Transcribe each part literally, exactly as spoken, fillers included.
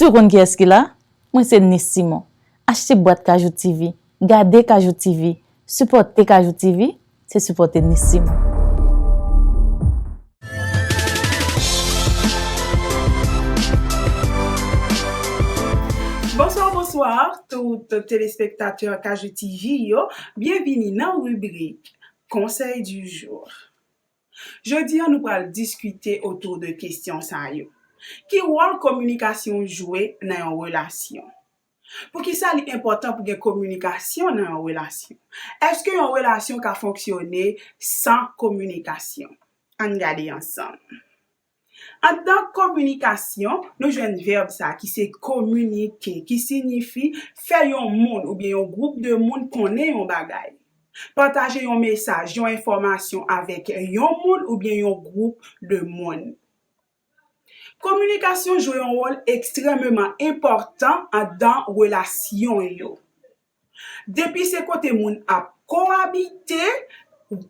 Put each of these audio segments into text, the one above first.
Tout konn kiyès ki la? Mwen se Nice Simon. Achte bwat Kajou T V, gade Kajou T V, sipòte Kajou T V, se sipòte Nice Simon. Bonsoir, bonsoir, tout telespektatè Kajou T V yo. Byenvini nan ribrik Conseil du jour. Jodi a, nou pral diskite otou de kesyon sa yo. Ki wòl kominikasyon jwe nan yon relasyon? Poukisa li enpòtan pou gen kominikasyon nan yon relasyon? Èske yon relasyon ka fonksyone san kominikasyon? Ann gade ansanm. Anndan kominikasyon, nou jwenn vèb sa ki se kominike, ki siyifi fè yon moun oubyen yon gwoup de moun konnen yon bagay. Pataje yon mesaj, yon enfòmasyon avèk yon moun oubyen yon gwoup de moun. Kominikasyon jwe yon wòl ekstrèmeman enpòtan anndan relasyon yo. Depi se kote moun ap kowabite,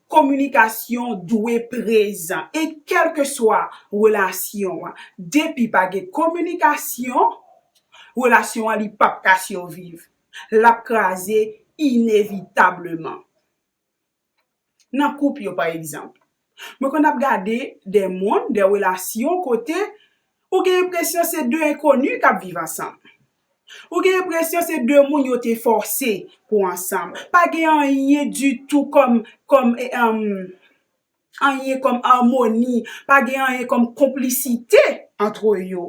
kominikasyon dwe prezan. E kèlkeswa relasyon an, depi pa gen kominikasyon, relasyon an li p ap ka siviv. L ap kraze inevitableman. Nan koup yo, pa egzanp, mwen konn ap gade de moun, de relasyon kote ou gen enpresyon se de enkoni k ap viv ansanm. Ou gen enpresyon se de moun yo te fòse pou ansanm. Pa gen anyen ditou kòm, kòm, e, em, anyen kòm amoni, pa gen anyen kòm konplisite antre yo.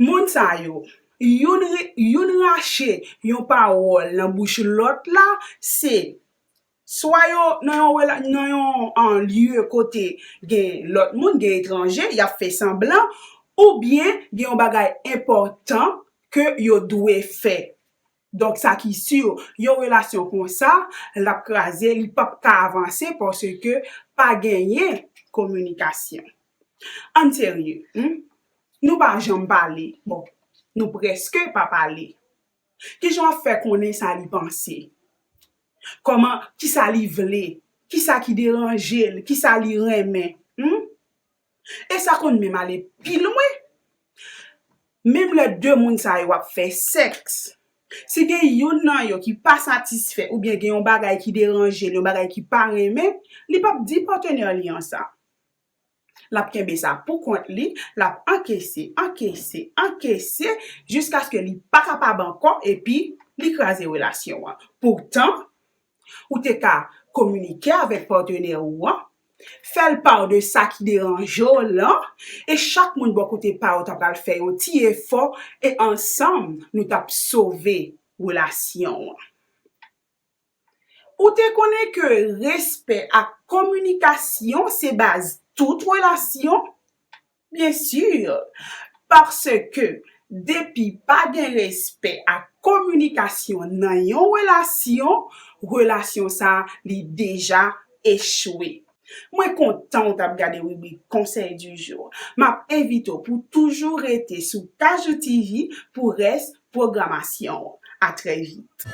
Moun sa yo, youn re-, youn rache yon pawòl nan bouch lòt la, se swa yo nan yon rela-, nan yon, an, lye kote gen lòt moun, gen etranje, y ap fè sanblan, oubyen gen yon bagay enpòtan ke yo dwe fè. Donk, sa ki si, yon relasyon konsa, l ap kraze, li p ap ka avanse paske pa genyen kominikasyon. Ann serye, hmm? Nou pa janm pale. Bon, nou prèske pa pale. Kijan w ap fè konnen sa li panse? Kòman, kisa li vle? Kisa ki deranje l? Kisa li renmen? Hmm? E sa konn menm ale pi lwen. Menm lè de moun sa yo ap fè sèks, si gen youn nan yo ki pa satisfè oubyen gen yon bagay ki deranje l, yon bagay ki pa renmen, li p ap di patnè li an sa. L ap kenbe sa pou kont li, l ap ankese, ankese, ankese, jiskaske li pa kapab ankò, epi li kraze relasyon an. Poutan, ou te ka kominike avèk patnè ou an, fè l pa de sa ki deranje w lan, e chak moun bò kote pa yo ta pral fè yon ti efò, e ansanm, nou t ap sove relasyon an. Ou te konnen ke respè ak kominikasyon se baz tout relasyon? Byen si, paske depi pa gen respè ak kominikasyon nan yon relasyon, relasyon sa a li deja echwe. Mwen kontan w t ap gade ribrik Conseil du jour. M ap envite w pou toujou rete sou Kajou T V pou rès pwogramasyon an. A trè vit.